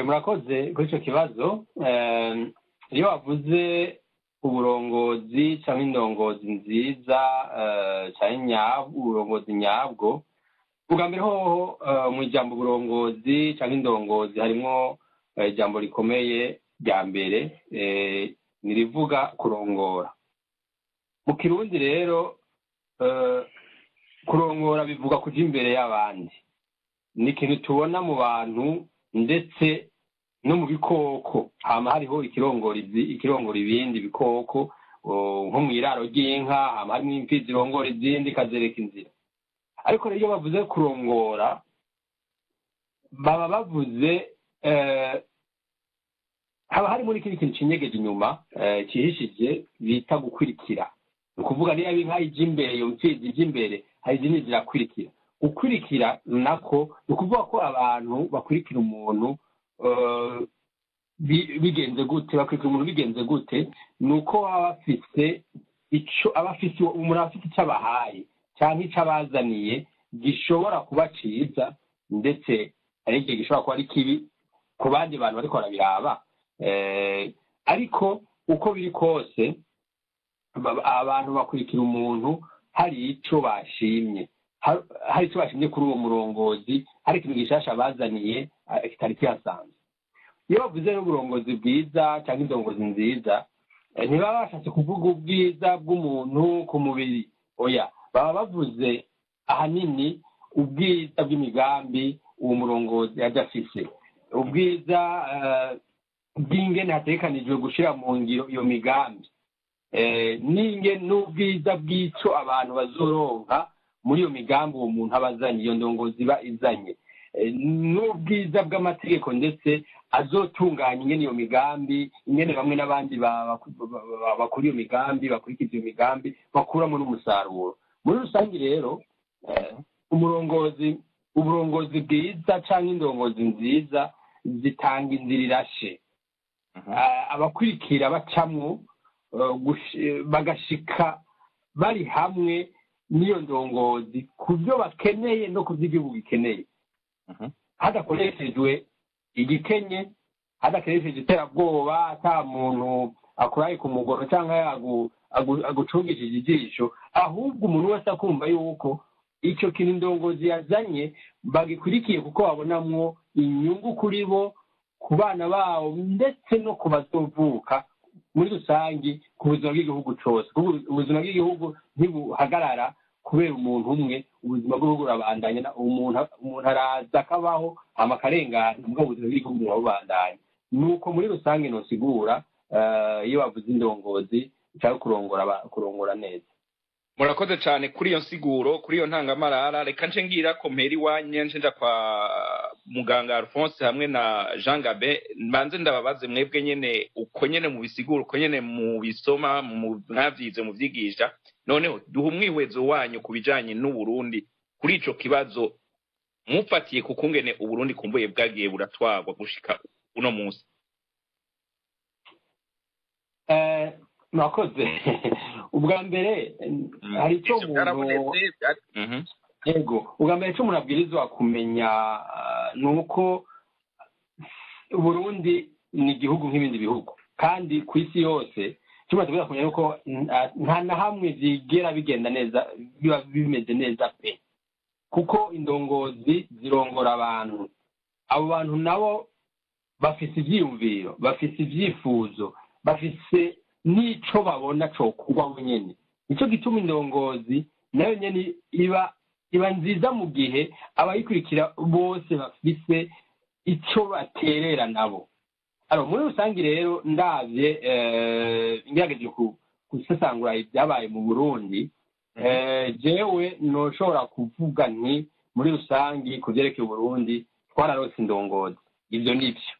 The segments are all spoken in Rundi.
Murakoze kuri icyo kibazo. Iyo bavuze uburongozi cyangwa indongozi nziza cyangwa uburongozi nyabwo, ubwa mbere hoho mu ijambo uburongozi cyangwa indongozi harimo ijambo rikomeye rya mbere, ni rivuga kurongora. Mu Kirundi rero, kurongora bivuga kuja imbere y'abandi. Ni ikintu tubona mu bantu ndetse no mu bikoko. Hama hariho ikirongora ibindi bikoko, nko mu iraro ry'inka hama harimo imfizi irongora izindi, ikazereka inzira. Ariko rero iyo bavuze kurongora, baba bavuze haba harimo n'ikindi kintu cinyegeje inyuma, cihishije, bita gukurikira. Ni ukuvuga niba inka ija imbere, iyo mfizi ija imbere, hari izindi zirakurikira. Gukurikira nako ni ukuvuga ko abantu bakurikira umuntu bigenze gute? Bakurikira umuntu bigenze gute? Ni uko baba bafise ico aba afise, umuntu aba afite icyo abahaye cyangwa icyo abazaniye gishobora kuba ciza, ndetse hari igihe gishobora kuba ari kibi ku bandi bantu bariko barabiraba. Ariko uko biri kose, abantu bakurikira umuntu hari ico bashimye, hari ico bashimye kuri uwo murongozi, hari ikintu gishasha bazaniye kitari kihasanzwe. Iyo bavuze n'uburongozi bwiza cyangwa indongozi nziza, ntibaba bashatse kuvuga ubwiza bw'umuntu ku mubiri, oya. Baba bavuze ahanini ubwiza bw'imigambi uwo murongozi ajya afise, ubwiza bw'ingene hategekanijwe gushira mu ngiro iyo migambi, n'ubwiza bw'ico abantu bazoronka muri iyo migambi uwo muntu aba azanye, iyo ndongozi iba izanye, n'ubwiza bw'amategeko ndetse azotunganya ingene iyo migambi, ingene bamwe n'abandi bakora iyo migambi, bakurikiza iyo migambi, bakuramo n'umusaruro muri rusange. Rero uburongozi bwiza canke indongozi nziza zitanga inzira irashe, abakurikira bacamwo, bagashika bari hamwe n'iyo ndongozi ku byo bakeneye no ku byo igihugu gikeneye, hadakoreshejwe igikenye, hadakoreshejwe iterabwoba, ata muntu akuraye ku mugoro cyangwa agucungishije ijisho, ahubwo umuntu wese akumva yuko icyo kintu indongozi yazanye bagikurikiye kuko babonamwo inyungu kuri bo, ku bana babo, ndetse no ku bazovuka muri rusange, ku buzima bw'igihugu cose, kuko ubuzima bw'igihugu ntibuhagarara kubera umuntu umwe. Ubuzima bw'igihugu burabandanya. Umuntu araza akabaho, hama akarengana, mugabo ubuzima bw'igihugu burabandanya. Nuko muri rusange nosigura iyo bavuze indongozi cyangwa kurongora neza. Murakoze cyane kuri iyo nsiguro, kuri iyo ntangamarara. Reka nce ngira ko mpera iwanye, nce nja kwa muganga Alphonse hamwe na Jean Gabe. Mbanze ndababaze mwebwe nyene, uko nyene mubisigura, uko nyene mubisoma, mwavyize, muvyigisha, noneho duha umwihwezo wanyu ku bijanye n'Uburundi kuri ico kibazo, mufatiye ku kungene Uburundi kumbuye bwagiye buratwarwa gushika uno munsi. Murakoze. Ubwa mbere hari icyo Ivyo umuntu byarabonetse. Yego, ubwa mbere icyo umuntu abwirizwa kumenya ni uko Uburundi ni igihugu nk'ibindi bihugu, kandi ku isi yose icyo umuntu abwirizwa kumenya ni uko nta na hamwe byigera bigenda neza, biba bimeze neza pe, kuko indongozi zirongora abantu. Abo bantu nabo bafise ivyiyumviro, bafise ivyifuzo, bafise n'ico babona cokorwa bo nyene. Nico gituma indongozi nayo nyene iba nziza mu gihe abayikurikira bose bafise ico baterera nabo. Alors, muri rusange rero, ndavye, ngerageje gusesangura ibyabaye mu Burundi, jewe noshobora kuvuga nti muri rusange ku vyerekeye Uburundi twararose indongozi, ivyo nivyo,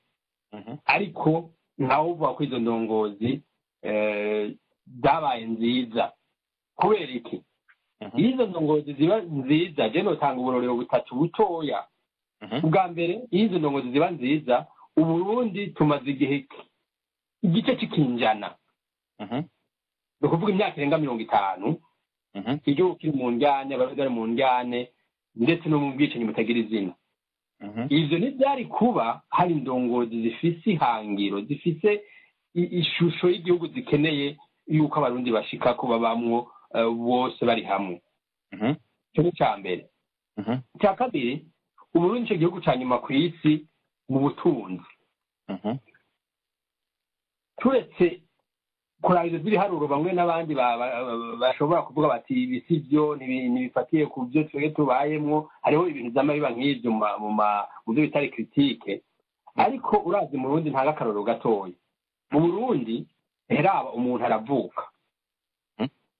ariko ntawuvuga ko izo ndongozi zabaye nziza. Kubera iki? Iyo izo ndongozi ziba nziza, je notanga uburorero butatu butoya. Ubwa mbere, iyo izo ndongozi ziba nziza, Uburundi tumaze igihe igice c'ikinjana, ni ukuvuga imyaka irenga 50, igihugu kiri mu njyane, abarundi bari mu njyane, ndetse no mu bwicanyi butagira izina. Ivyo ntivyari kuba hari indongozi zifise ihangiro, zifise ishusho y'igihugu zikeneye yuko Abarundi bashika ko babamwo bose bari hamwe. Ico ni ica mbere. Icya kabiri, Uburundi nico gihugu ca nyuma ku isi mu butunzi. Turetse kuraba ivyo vy'ibiharuro, bamwe n'abandi bashobora kuvuga bati ibi si byo, ntibifatiye ku byo twebwe tubayemwo, hariho ibintu vyama biba nk'ivyo mu byo bitari critique. Ariko urazi, mu Burundi, nta akarorero gatoya, mu Burundi heraba umuntu aravuka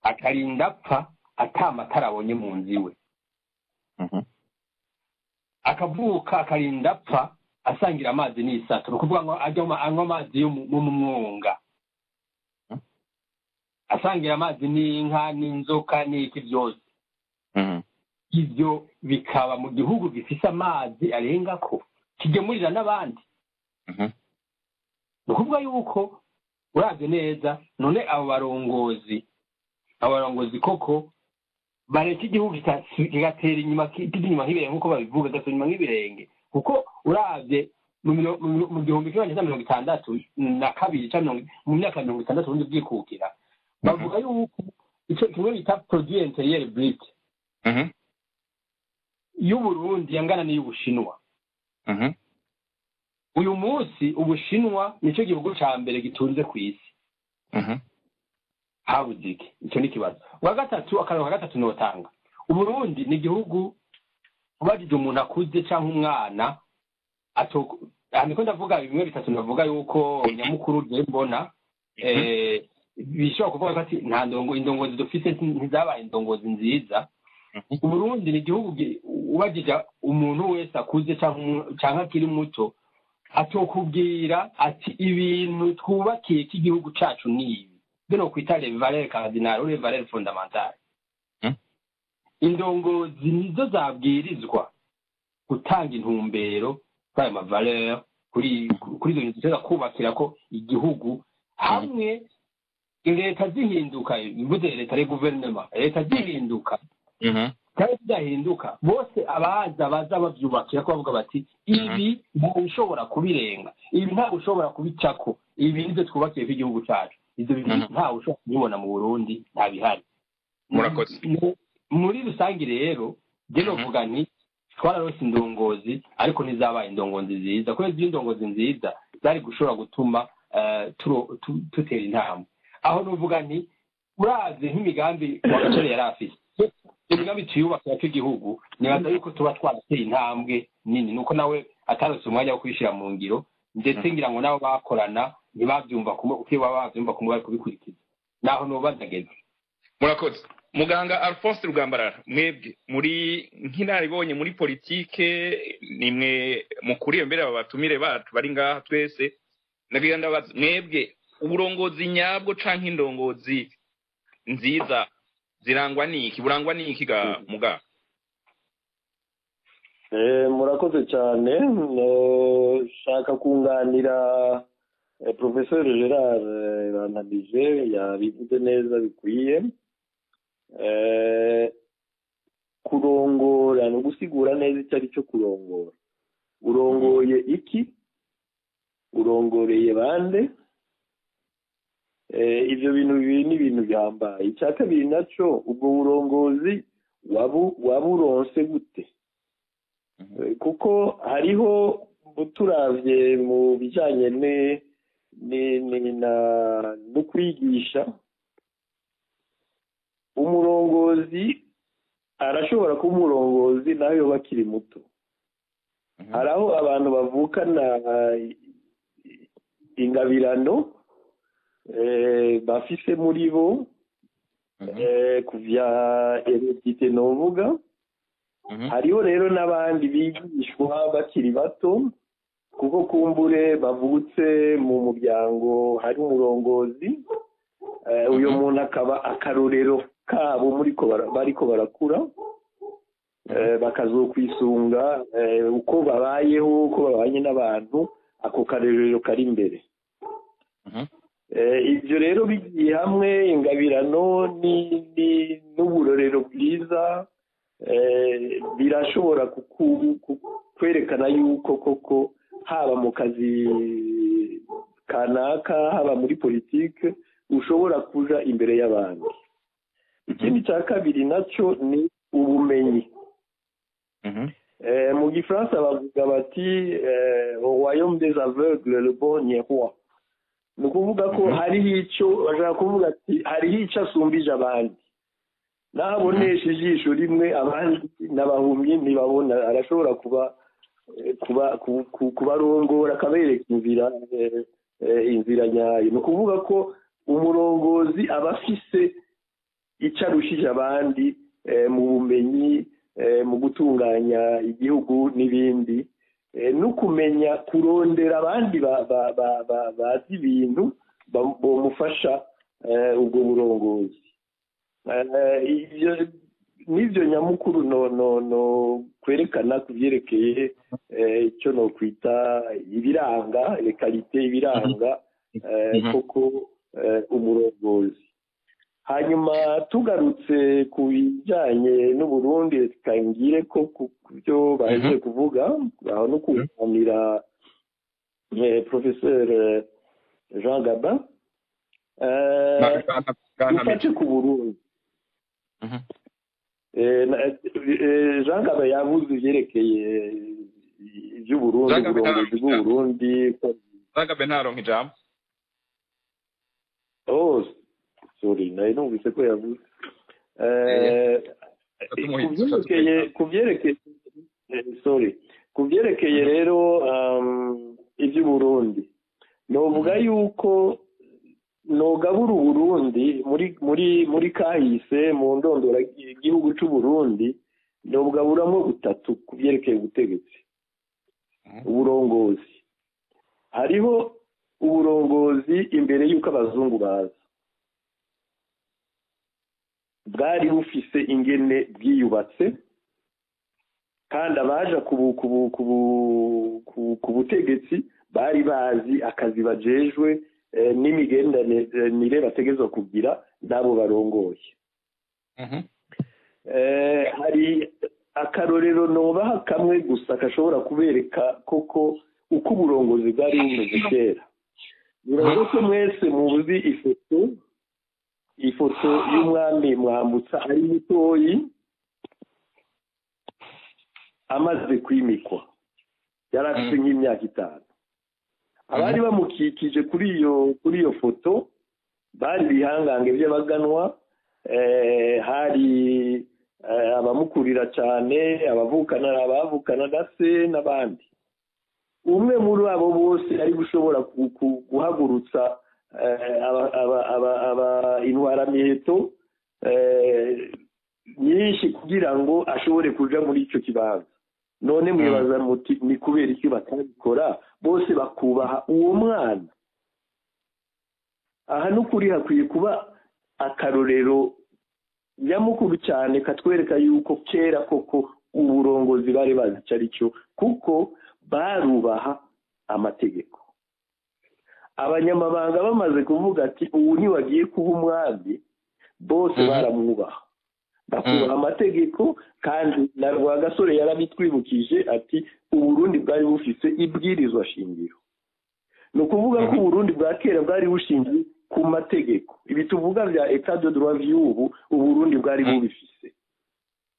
akarinda apfa ata matara abonye mu nzu iwe, akavuka akarinda apfa asangira amazi n'isato, ni ukuvuga ngo ajya anywa amazi yo mu mwonga, asangira amazi n'inka n'inzoka n'iki byose. Ibyo bikaba mu gihugu gifise amazi arengako kigemurira n'abandi. Ni ukuvuga yuko uravye neza, none abo barongozi koko bareka igihugu kigatera inyuma, kijya inyuma nk'ibirenge nk'uko babivuga, gasubira inyuma nk'ibirenge? Kuko uravye mu 1962 canke mu myaka 60 ubundi bwikukira, bavuga yuko ico kimwe bita produit intérieur brut y'Uburundi yangana n'iy'Ubushinwa. Uyu munsi Ubushinwa nicyo gihugu ca mbere gitunze ku isi. Habuze iki? Icyo ni ikibazo. Uwa gatatu, akararo ka gatatu notanga, Uburundi ni igihugu ubajije umuntu akuze canke umwana aha niko ndavuga bimwe bitatu, ndavuga yuko nyamukuru je mbona bishobora kuvuga ko ati nta indongozi dufise ntizabaye indongozi nziza. Uburundi ni igihugu ubajije umuntu wese akuze canke akiri muto, atokubwira ati ibintu twubakiye k'igihugu cacu ni ibi, byo nokwita les valeurs cardinales ou les valeurs fondamentales. Indongozi nizo zabwirizwa gutanga intumbero kuri ayo ma valeurs, kuri izo bintu dushobora kubakira ko igihugu hamwe. Leta zihinduka, mvuze leta ari guverinoma, leta zihinduka cyangwa zidahinduka, bose abaza baza bavyubakira ko bavuga bati ibi ntawe ushobora kubirenga, ibi ntawe ushobora kubicako, ibi nivyo twubakiye ko igihugu cacu. Ivyo bintu ntawe ushobora kubibona mu Burundi, ntabihari. Murakoze. Muri rusange rero, je novuga nti twararose indongozi, ariko ntizabaye indongozi nziza, kubera izo indongozi nziza zari gushobora gutuma tutera intambwe. Aho novuga nti uravye nk'imigambi Rwagasore yari afise, imigambi tuyubaka igihugu, nibaza yuko tuba twarateye intambwe nini. Nuko nawe atarose umwanya wo kubishyira mu ngiro, ndetse ngira ngo nabo bakorana ntibavyumva kumwe, uko baba bavyumva kumwe bari kubikurikiza. Naho noba ndageze. Murakoze, muganga Alphonse Rugambarara. Mwebwe muri nk'inararibonye muri politike, nimwe mukuriye mbere aba batumire bacu bari ngaha twese. Nagira ndabaza mwebwe, uburongozi nyabwo canke indongozi nziza zirangwa niki, burangwa niki ga muga? Murakoze cyane. Shaka kunganira Professeur Gerard Banamije, yabivuze neza bikwiye. Kurongora ni ugusigura neza icyo ari cyo kurongora. Urongoye iki? Urongoreye bande? Ibyo bintu bibiri ni ibintu bihambaye. Icya kabiri naco, ubwo burongozi waburonse gute? Kuko hariho, turavye mu bijanye ne ne ne na no kwigisha, umurongozi arashobora kuba umurongozi nawe yoba akiri muto. Hari aho abantu bavukana ingabirano bafise muri bo kuvya hérédité novuga. Hariho rero n'abandi bigishwa bakiri bato, kuko kumbure bavutse mu muryango hari umurongozi, uyo muntu akaba akarorero kabo muriko bariko barakura, bakazokwisunga uko babayeho, uko babanye n'abantu, ako karorero kari imbere. Ibyo rero bigiye hamwe, ingabirano n'uburorero bwiza, birashobora kwerekana yuko koko haba mu kazi kanaka, haba muri politike, ushobora kuja imbere y'abandi. Ikindi cya kabiri nacyo ni ubumenyi. Mu gifaransa bavuga bati "Au royaume des aveugles, le borgne est roi." Ni ukuvuga ko hariho icyo bashaka kuvuga, ati hariho icyo asumbije abandi, nabonesha ijisho rimwe, abandi n'abahumyi ntibabona, arashobora kuba kubarongora, akabereka inzira nyayo. Ni ukuvuga ko umurongozi aba afise icyo arushije abandi mu bumenyi, mu gutunganya igihugu n'ibindi, no kumenya kurondera abandi bazi ibintu bomufasha ubwo burongozi. N'ibyo nyamukuru no kwerekana ku byerekeye icyo no kwita ibiranga, qualités, ibiranga koko umurongozi. Hanyuma tugarutse ku bijyanye n'Uburundi, reka ngire ko ku byo bahejeje kuvuga aho no kunganira professeur Jean Gabin. Dufate ku Burundi, Jean Gabin yavuze ibyerekeye iby'Uburundi, uburongozi bw'Uburundi. Jean Gabin ntaronka ijambo. Oh, sorry, nari numvise ko yavuze ku byerekeye, sorry, ku byerekeye rero iby'Uburundi, novuga yuko nogabura Uburundi muri kahise, mu ndondora igihugu c'Uburundi, nobugaburamo butatu ku byerekeye ubutegetsi, uburongozi. Hariho uburongozi imbere y'uko abazungu baza, bwari bufise ingene bwiyubatse, kandi abaja ku butegetsi bari bazi akazi bajejwe n'imigenderanire bategerezwa kugira n'abo barongoye. Hari akarorero nobaha kamwe gusa gashobora kubereka koko uko uburongozi bwari bumeze kera. Biravuga ko mwese muzi ifoto y'umwami Mwambutsa ari mutoyi, amaze kwimikwa, yari afite nk'imyaka 5. Abari bamukikije kuri iyo foto bari ibihangange by'abaganwa, hari abamukurira cyane, abavukana, abavukana na se n'abandi. Umwe muri abo bose ari gushobora guhagurutsa intwaramiheto nyinshi kugira ngo ashobore kuja muri icyo kibanza. None mwibaza muti ni kubera iki batabikora, bose bakubaha uwo mwana? Aha n'ukuri hakwiye kuba akarorero nyamukuru cyane katwereka yuko kera koko uburongozi bari bazi icyo ari cyo, kuko barubaha amategeko. Abanyamabanga bamaze kuvuga ati ubu ntiwagiye kuba umwami, bose baramwubaha, bakubaha amategeko. Kandi na Rwagasore yarabitwibukije ati Uburundi bwari bufise ibwirizwa shingiro. Ni ukuvuga ko Uburundi bwa kera bwari bushingiye ku mategeko. Ibi tuvuga bya état de droit vy'ubu, Uburundi bwari bubifise.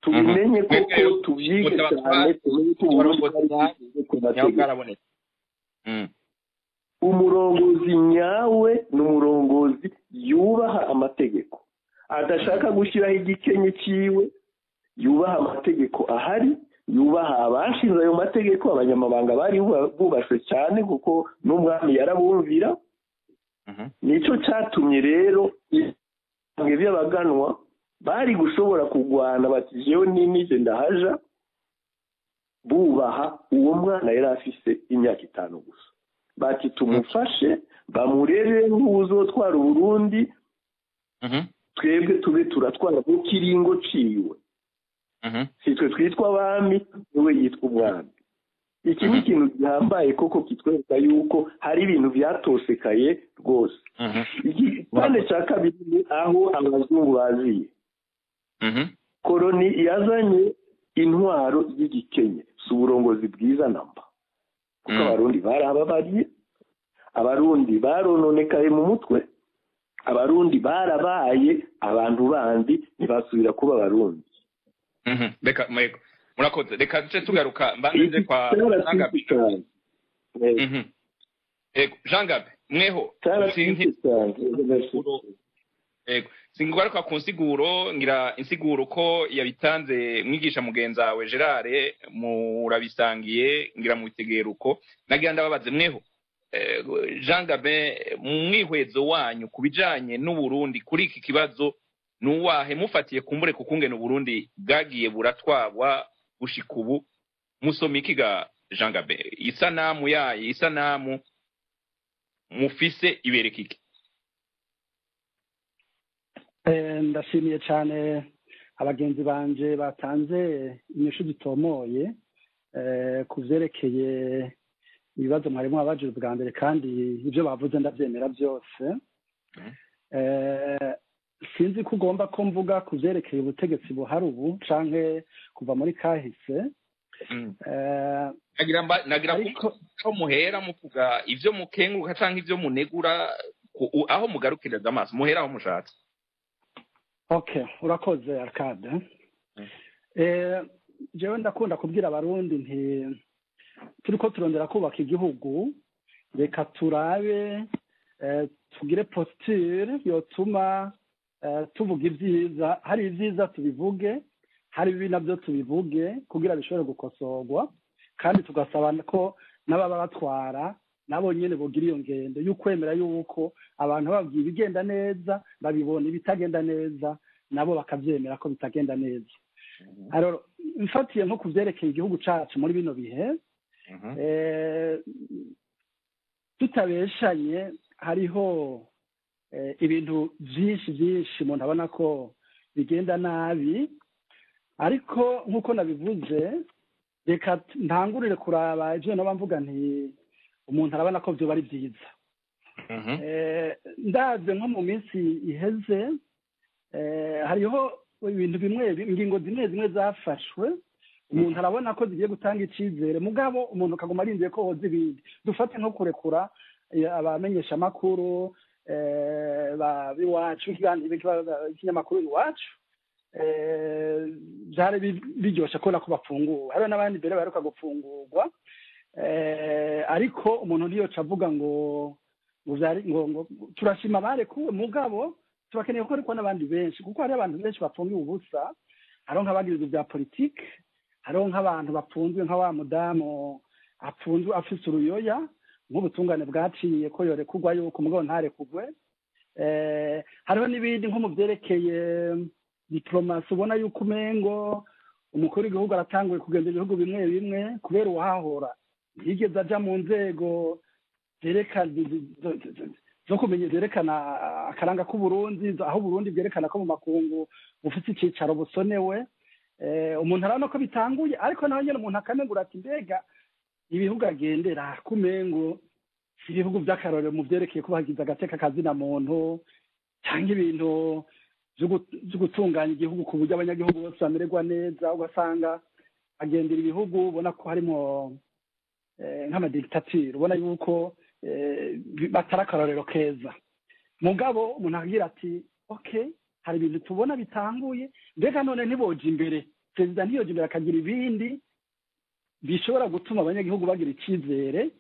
Tubimenye koko, tubyige cyane, tumenye ko Uburundi bwari bushingiye ku mategeko. Umurongozi nyawe ni umurongozi yubaha amategeko, adashaka gushyiraho igikenye cyiwe, yubaha amategeko ahari, yubaha abashinze ayo mategeko. Abanyamabanga bari bubashwe cyane, kuko n'umwami yarabumvira. Nicyo cyatumye rero by'abaganwa bari gushobora kurwana bati jewe ninije ndahaja, bubaha uwo mwana yari afise imyaka 5 gusa, bati tumufashe, bamurere nk'uzotwara Uburundi, twebwe tube turatwara mu kiringo ciwe. Si twe twitwa abami, niwe yitwa umwami. Iki ni ikintu gihambaye koko kitwereka yuko hari ibintu byatosekaye rwose. Igipande cya kabiri ni aho abazungu baziye. Koroni yazanye Intwaro y'igikenye si uburongozi bwiza namba, kuko Abarundi barababariye, Abarundi barononekaye mu mutwe, Abarundi barabaye abantu bandi, ntibasubira kuba Abarundi. Reka murakoze, reka duce tugaruka mbanze kwa Jean Gabe. Jean Gabe, mweho singaruka ku nsiguro, ngira insiguro ko yabitanze mwigisha mugenzi wawe Gerard, murabisangiye ngira mubitegera uko. Nagira ndababaze mweho, Jean Gabe, mu mwihwezo wanyu ku bijanye n'Uburundi kuri iki kibazo nuwahe, mufatiye kumbure kukungena Uburundi bwagiye buratwagwa gushika ubu, musoma iki ga Jean Gabe? Isanamu yaye, isanamu mufise ibereka iki? Ndashimiye cyane abagenzi banje batanze inyishu zitomoye ku vyerekeye ibibazo mwarimu wabajije bwa mbere, kandi ibyo bavuze ndabyemera byose. Sinzi ko ugomba ko mvuga ku vyerekeye ubutegetsi buhari ubu canke kuva muri kahise. Nagira ko muhera muvuga ivyo mukenguruka canke ivyo munegura, aho mugarukiriza amaso muhera aho mushatse. Okay, urakoze Arcade. Jewe ndakunda kubwira Abarundi nti turiko turondera kubaka igihugu, reka turabe tugire posture yotuma tuvuga ibyiza, hari ibyiza tubivuge, hari ibibi nabyo tubivuge kugira bishobore gukosorwa, kandi tugasaba ko n'ababa batwara nabo nyene bogira iyo ngendo y'ukwemera yuko abantu babwiye ibigenda neza babibona, ibitagenda neza nabo bakavyemera ko bitagenda neza. Alors mfatiye nko kuvyerekeye igihugu cacu muri bino bihe, tutabeshanye hariho ibintu byinshi byinshi umuntu abona ko bigenda nabi, ariko nk'uko nabivuze reka ntangurire kuraba ivyo naba mvuga nti umuntu arabona ko vyoba ari vyiza. Ndavye nko mu minsi iheze, hariho ibintu bimwe, ingingo zimwe zimwe zafashwe umuntu arabona ko zigiye gutanga icizere, mugabo umuntu akaguma arindiye ko hoza ibindi. Dufate nko kurekura abamenyesha makuru b'iwacu, ikinyamakuru Iwacu, byari biryoshe kubona ko bafunguwe, hariho n'abandi mbere baheruka gufungurwa, ariko umuntu ntiyoca avuga ngo ngo turashima barekuwe, mugabo turakeneye ko ariko n'abandi benshi, kuko hari abantu benshi bafungiwe ubusa. Hariho nk'abagirizwa bya politike, hariho nk'abantu bafunzwe nka wa mudamu apfunzwe afise uruyoya, nk'ubutungane bwaciye ko yorekurwa yuko mugabo ntarekugwe. Hariho n'ibindi nko mu vyerekeye diplomasi, ubona yuko umengo umukuru w'igihugu aratanguye kugenda ibihugu bimwe bimwe kubera uwahahora ntiyigeze aja mu nzego zerekana zo kumenya zerekana akaranga k'Uburundi, aho Uburundi bwerekana ko mu makungu bufite icicaro busonewe. Umuntu arabona ko bitanguye, ariko naho nyene umuntu akanegura ati mbega ibihugu agendera kumengo si ibihugu vy'akarorero mu vyerekeye kubahigiza agateka kazina muntu, canke ibintu vyo gutunganya igihugu ku buryo abanyagihugu bose bamererwa neza, ugasanga agendera ibihugu ubona ko harimo nk'amadiktatire, ubona yuko batari akarorero keza. Mugabo umuntu akagira ati okay, hari ibintu tubona bitanguye, mbega none ntiboje imbere, perezida ntiyoje imbere akagira ibindi bishobora gutuma abanyagihugu bagira icizere,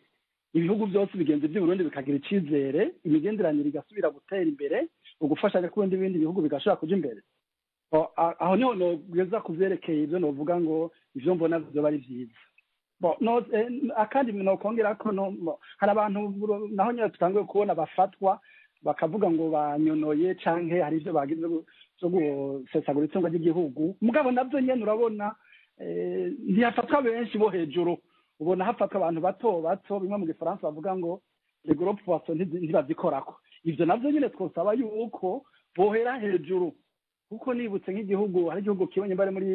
ibihugu byose bigenze by'Uburundi bikagira icizere, imigenderanire igasubira gutera imbere, ugufashanya kundi ibindi bihugu bigashobora kuja imbere. Aho niho nogeza kuvyerekeye ivyo novuga ngo ivyo mbona vyoba ari vyiza. No, akandi nokongera ko hari abantu naho nyine tutanguye kubona bafatwa bakavuga ngo banyonoye canke hari ivyo bagize byo gusesagura itungo ry'igihugu, mugabo navyo nyene urabona ntihafatwa benshi bo hejuru, ubona hafatwa abantu bato bato, bimwe mu gifaransa bavuga ngo les gros poissons ntibazikorako. Ivyo navyo nyene twosaba yuko bohera hejuru, kuko nibutse nk'igihugu, hari igihugu kibonye bari muri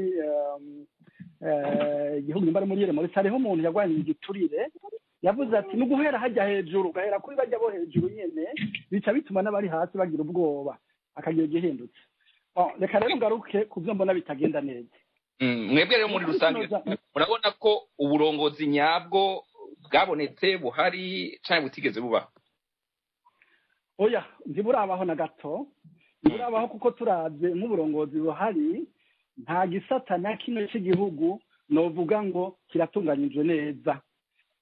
igihugu bari muri muri hariho umuntu yarwanye igiturire, yavuze ati no guhera hajya hejuru, gahera kuri bajya bo hejuru nyene bica bituma n'abari hasi bagira ubwoba, akagira gihindutse. Reka rero ngaruke ku byo mbona bitagenda neza. Mwebwe rero muri rusange murabona ko uburongozi nyabwo bwabonetse buhari canke butigeze bubaho? Oya, ntiburabaho na gato, ntiburabaho, kuko turavye nk'uburongozi buhari, nta gisata na kimwe cy'igihugu novuga ngo kiratunganyijwe neza.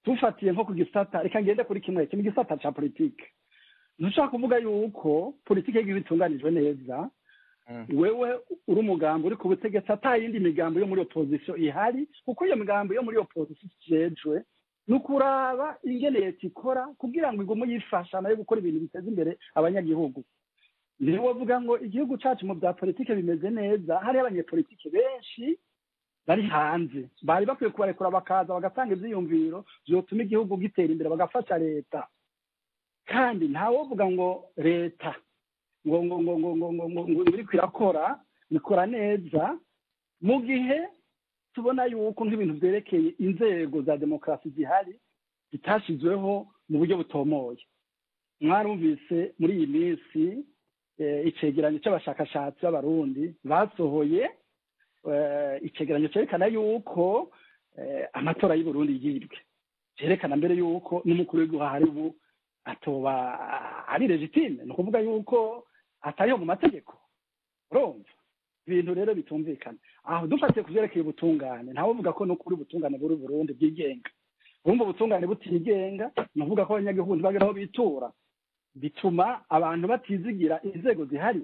Tufatiye nko ku gisata, reka ngende kuri kimwe kimwe, igisata ca politike. Ntushobora kuvuga yuko politike y'igihugu itunganijwe neza, wewe uri umugambi uri ku butegetsi, ata yindi migambo yo muri opposition ihari, kuko iyo migambo yo muri opposition ijejwe ni ukuraba ingene leta ikora kugira ngo igume yifasha nayo gukora ibintu biteza imbere abanyagihugu. Ntiwovuga ngo igihugu cacu mu bya politike bimeze neza, hariho abanyepolitike benshi bari hanze bari bakwiye kubarekura bakaza bagatanga ivyiyumviro vyotuma igihugu gitera imbere, bagafasha leta. Kandi ntawovuga ngo leta ngo iriko irakora, ikora neza, mu gihe tubona yuko nk'ibintu vyerekeye inzego za demokarasi zihari zitashizweho mu buryo butomoye. Mwarumvise muri iyi minsi icegeranyo c'abashakashatsi b'Abarundi basohoye, icegeranyo cerekana yuko amatora y'u Burundi yibwe, cerekana mbere yuko n'umukuru w'igihugu ahari ubu atoba ari légitime, ni ukuvuga yuko atariho mu mategeko. Urumva ibintu rero bitumvikana aho. Dufatiye ku vyerekeye ubutungane, ntawe uvuga ko n'ukuri ubutungane buri Burundi bwigenga. Urumva ubutungane butigenga, ni ukuvuga ko abanyagihugu ntibagera aho bitura, bituma abantu batizigira inzego zihari.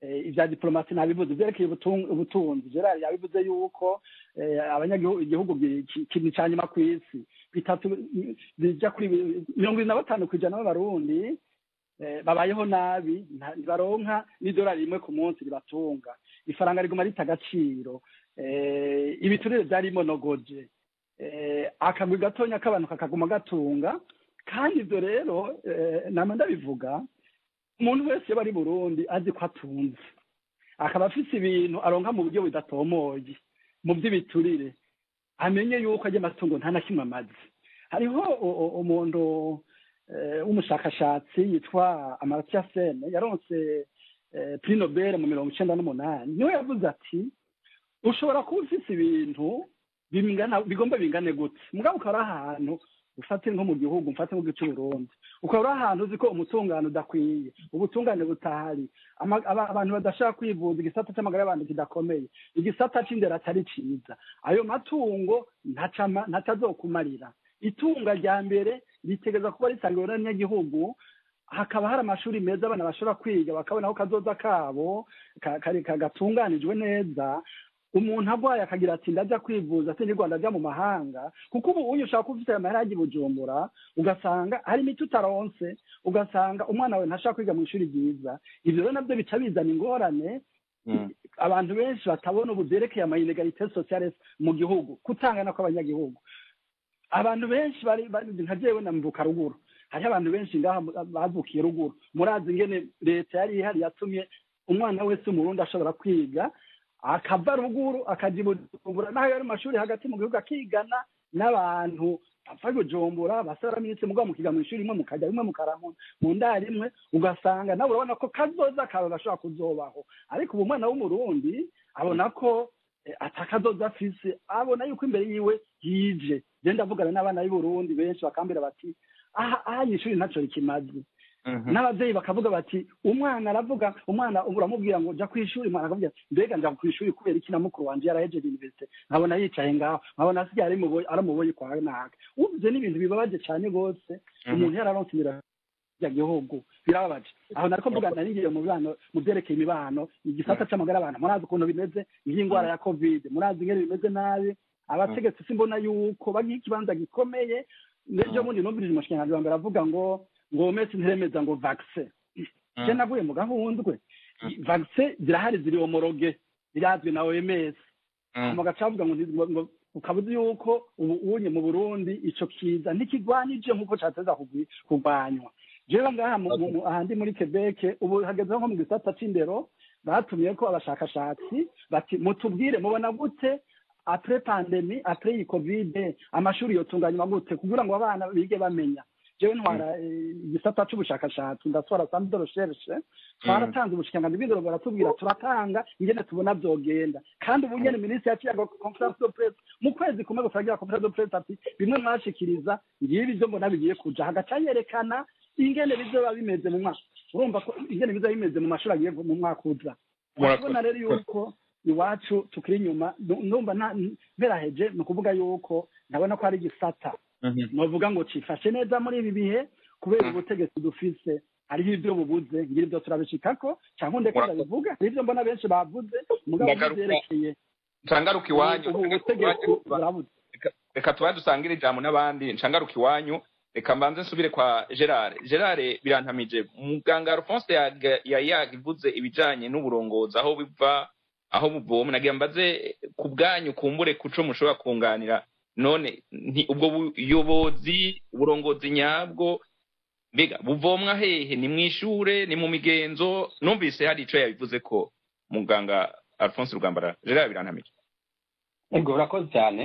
Ibya diplomasi nabivuze, ibyerekeye ubutunzi Gerard yabivuze yuko abanyagihugu, igihugu kintu ca nyuma ku isi, bitatu bija kuri 75% b'Abarundi babayeho nabi, ntibaronka n'idolari rimwe ku munsi ribatunga, ifaranga riguma rita agaciro, ibiturire vyarimonogoje, akagwi gatonya k'abantu kakaguma gatunga. Kandi ivyo rero nama ndabivuga, umuntu wese iyo ari Burundi azi ko atunze, akaba afise ibintu aronka mu buryo budatomoye mu by'ibiturire, amenye yuko ajya amatungo nta na kimwe amaze. Hariho umuntu w'umushakashatsi yitwa Amartya Sen, yaronse Prix Nobel mu 98, niwe yavuze ati: "Ushobora kuba ufise ibintu bingana, bigomba bingane gute, mugabo ukaba uri ahantu, ufate nko mu gihugu, mfate nko gice Burundi, ukaba uri ahantu uzi ko umutungano udakwiye, ubutungane butahari, abantu badashaka kwivuza, igisata c'amagara y'abantu kidakomeye, igisata c'indero atari ciza, ayo matungo ntacazokumarira. Itunga rya mbere ritegereza kuba risangiwe n'abanyagihugu, hakaba hari amashuri meza abana bashobora kwiga, bakabona aho kazoza kabo gatunganijwe neza. Umuntu agwaye akagira ati: 'Ndajya kwivuza, sinirwa ndajya mu mahanga,' kuko ubu uyu ushaka kuba ufite amahera yagiye i Bujumbura, ugasanga hari imiti utaronse, ugasanga umwana wawe ntashaka kwiga mu ishuri ryiza." Ivyo rero nabyo bica bizana ingorane abantu benshi batabona ubu byerekeye ama inégalités sociales mu gihugu, kutangana kw'abanyagihugu. Abantu benshi bari nka jewe namvuka ruguru, hariho abantu benshi ngaha bavukiye ruguru. Murazi ingene leta yari ihari yatumye umwana wese umurundi ashobora kwiga, akava ruguru akaja i Bujumbura, naho yari mu mashuri hagati mu gihugu, akigana n'abantu bava i Bujumbura basaraminitse, mugabo mukiga mu ishuri imwe, mukajya rimwe, mukara mu ndaro imwe, ugasanga nawe urabona ko kazoza kawe gashobora kuzobaho. Ariko ubu umwana w'Umurundi abona ko atakazoza afise, abona yuko imbere yiwe yije. Je ndavugana n'abana b'i Burundi benshi, bakambwira bati: "Aha aha ishuri ntaco rikimaze." N'abavyeyi bakavuga bati, umwana aravuga, umwana uramubwira ngo jya kw'ishuri, umwana akavuga ati: "Mbega nja kw'ishuri kubera iki na mukuru wanje yarahejeje université, nkabona yicaye ngaho, nkabona asigaye ari muboyi, aramuboyi kwa naka?" Uvye n'ibintu bibabaje cane gose. Umuntu yararonse ibira ya gihugu, birababaje. Aho nariko mvuga, nari mu bibano, mu vyerekeye imibano, igisata c'amagara y'abantu, murazi ukuntu bimeze, nk'ingwara ya Covid, murazi ingene bimeze nabi. Abategetsi simbona yuko bagiha ikibanza gikomeye. N'ejo bundi numvirije umushikiranganji wa mbere avuga ngo OMS ntiremeza ngo vaccin. Je navuye mu gahundwe. Vaccin zirahari, ziri homologuées, zirazwi na OMS. Hama bagaca bavuga ngo ukaba uzi yuko ubu unye mu Burundi ico kiza ntikigwanije nk'uko cateza kurwanywa. Jewe ngaha ahandi muri Quebec, ubu hagezeho nko mu gisata c'indero, batumye ko abashakashatsi bati: "Mutubwire, mubona gute après pandémie, après iyi Covid, amashuri yotunganywa gute kugira ngo abana bige bamenya?" Jewe ntwara igisata c'ubushakashatsi, ndatwara centre de recherche. Twaratanze, ubushikiranganji bw'indero baratubwira, turatanga ingene tubona vyogenda. Kandi ubu nyene minisitiri yaciye conférence de presse mu kwezi kumwe gusa, agira conférence de presse ati: "Bimwe mwashikiriza, ngibi ivyo mbona bigiye kuja." Hagaca yerekana ingene bizoba bimeze mu mwaka. Urumva ko ingene bizoba bimeze mu mashuri agiye mu mwaka uza. Urabona rero yuko iwacu tukiri inyuma. Ndumva mperaheje ni ukuvuga yuko ndabona ko hari igisata novuga ngo cifashe neza muri ibi bihe kubera ubutegetsi dufise. Hariho ibyo bubuze, ngira ibyo turabishikako cyangwa ndeka ndabivuga. Hari ibyo mbona benshi bavuze, mugabo byerekeye Ncangaruka iwanyu. Ubu butegetsi burabuze. Reka tuba dusangire ijambo n'abandi. Ncangaruka iwanyu, reka mbanze nsubire kwa Gerard. Gerard Birantamije, muganga Alphonse yari yagivuze ibijanye n'uburongozi, aho biva, aho buvoma. Nagira mbaze ku bwanyu, kumbure kuco mushobora kunganira. None ubwo buyobozi, uburongozi nyabwo, mbega buvomwa hehe? Ni mw'ishure? Ni mu migenzo? Numvise hari ico yabivuze ko muganga Alphonse Rugambara. Gerard Birantamije. Ego, urakoze cyane.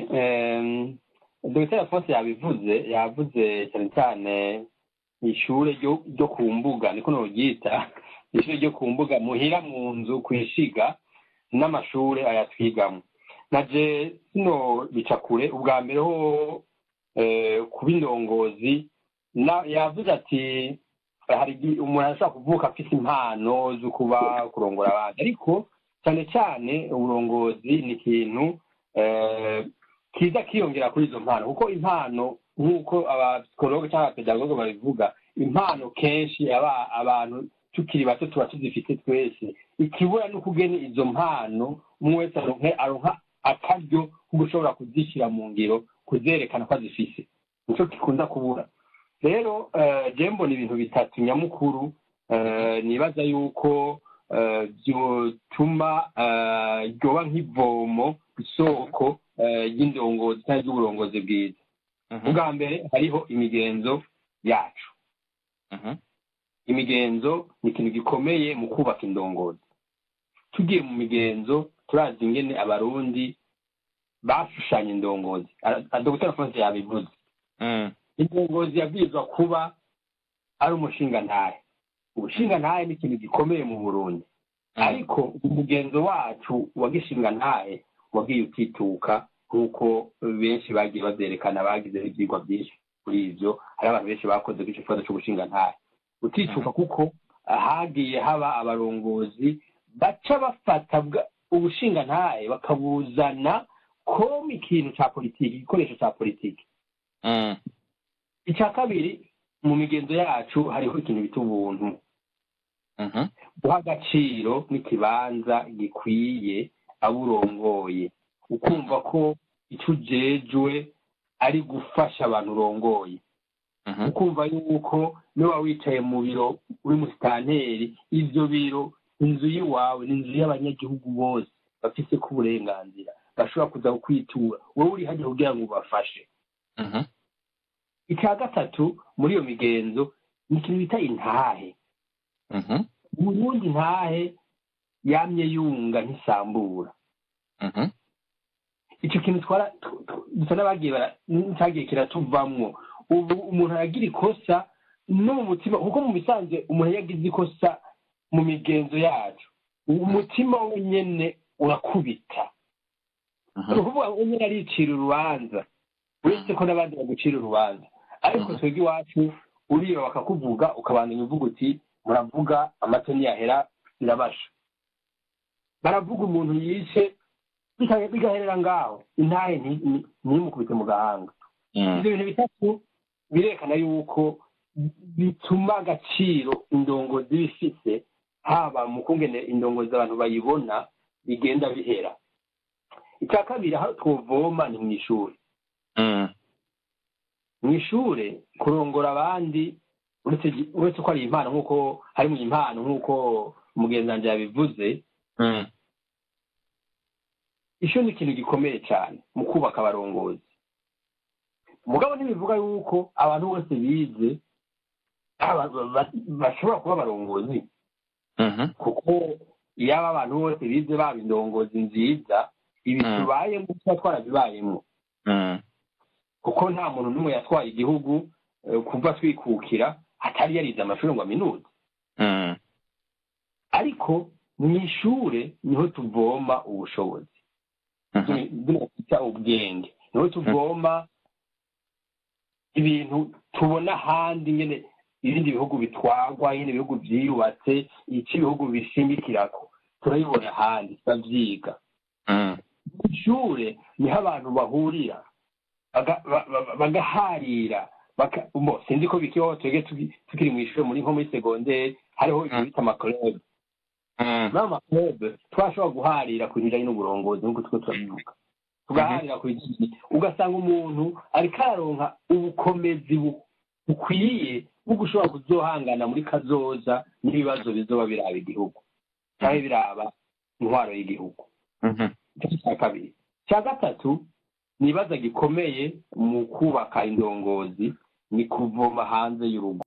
Dr Alphonse yabivuze, yavuze cyane cyane ishure ryo ku mbuga, niko noryita, ishure ryo ku mbuga, muhira, mu nzu, kwishiga, n'amashure ayatwigamo. Naje sino bica kure. Ubwa mbere ho, kuba indongozi, yavuze ati hari umuntu ashobora kuvuka afise impano zo kuba kurongora abandi, ariko cyane cyane uburongozi ni ikintu kiza kiyongera kuri izo mpano, kuko impano, nk'uko abapsikologe cyangwa abapedagoge babivuga, impano kenshi abantu tukiri bato tuba tuzifite twese. Ikibura ni ukugena izo mpano umwe wese aronka akaryo ko gushobora kuzishyira mu ngiro, kuzerekana ko azifise. Nico gikunda kubura. Rero je mbona ibintu bitatu nyamukuru nibaza yuko byotuma ryoba nk'ivomo, isoko ry'indongozi cyangwa ry'uburongozi bwiza. Ubwa mbere, hariho imigenzo yacu. Imigenzo ni ikintu gikomeye mu kubaka indongozi. Tugiye mu migenzo, turazi ingene Abarundi bashushanya indongozi. Dr Alphonse yabivuze. Indongozi yabwirizwa kuba ari umushingantahe. Ubushingantahe ni ikintu gikomeye mu Burundi, ariko umugenzo wacu wa gishingantahe wagiye utituka, nk'uko benshi bagiye bavyerekana, bagize ivyigwa byinshi kuri ivyo. Hari abantu benshi bakoze kuri ico kibazo c'ubushingantahe utituka, kuko hagiye haba abarongozi baca bafata ubushingantahe bakabuzana comme ikintu ca politiki, igikoresho ca politiki. Icya kabiri, mu migenzo yacu hariho ikintu bita ubuntu, guha agaciro n'ikibanza gikwiye abo urongoye, ukumva ko icyo ujejwe ari gufasha abantu urongoye, ukumva yuko niba wicaye mu biro uri musitanteri, ivyo biro, inzu y'iwawe ni inzu y'abanyagihugu bose bafise ko uburenganzira, bashobora kuza kukwitura, wowe uri hajya kugira ngo ubafashe. Icya gatatu muri iyo migenzo ni ikintu bita intahe. Uburundi, intahe yamye yunga, ntisambura. Icyo kintu twara dusa n'abagiye cyagiye kiratuvamwo. Ubu umuntu aragira ikosa no mu mutima, kuko mu bisanzwe umuntu iyo agize ikosa mu migenzo yacu, umutima wenyene urakubita. Ni ukuvuga ngo nyine aricira urubanza, uretse ko n'abandi bagucira urubanza, ariko twebwe iwacu uriyo bakakuvuga, ukabandanya uvuga uti: "Muravuga, amata ntiyahera irabasha." Baravuga umuntu yishe, bigaherera ngaho, intahe ntimukubite mu gahanga. Ibyo bintu bitatu birekana yuko bituma agaciro indongozi bifise, haba mu kungene indongozi abantu bayibona, bigenda bihera. Icya kabiri, aho twovoma ni mu ishuri. Mu ishure, kurongora abandi, uretse ko ari impano, nk'uko hari mu impano, nk'uko umugenzi wanjye yabivuze, ishuri ni ikintu gikomeye cyane mu kubaka abarongozi. Mugabo ntibivuga yuko abantu bose bize bashobora kuba abarongozi, kuko iyo abantu bose bize baba indongozi nziza, ibi tubayemo tuba twarabibayemo, kuko nta muntu n'umwe yatwaye igihugu. Kuva twikukira atari yarize amashuri ngo aminuze, ariko mu ishure niho tuvoma ubushobozi bwita ubwenge, niho tuvoma ibintu tubona ahandi, nyine ibindi bihugu bitwagwa, nyine ibihugu byiyubatse, icyo ibihugu bishimikirako turabibona ahandi, turabyiga. Mu ishure niho abantu bahurira bagaharira. Sinzi ko bikibaho, twebwe tukiri mu ishuri, muri nko muri segonderi, hariho ibintu bita ama clubs. Muri ama clubs twashobora guharira ku bijyanye n'uburongozi, nk'uko two turabivuga, tugaharira ku bijyanye, ugasanga umuntu ariko araronka ubukomezi bukwiye bwo gushobora kuzohangana muri kazoza n'ibibazo bizoba biraba igihugu cyangwa biraba intwaro y'igihugu. Icyo cya kabiri. Icya gatatu nibaza gikomeye mu kubaka indongozi ni kuvoma hanze y'urugo.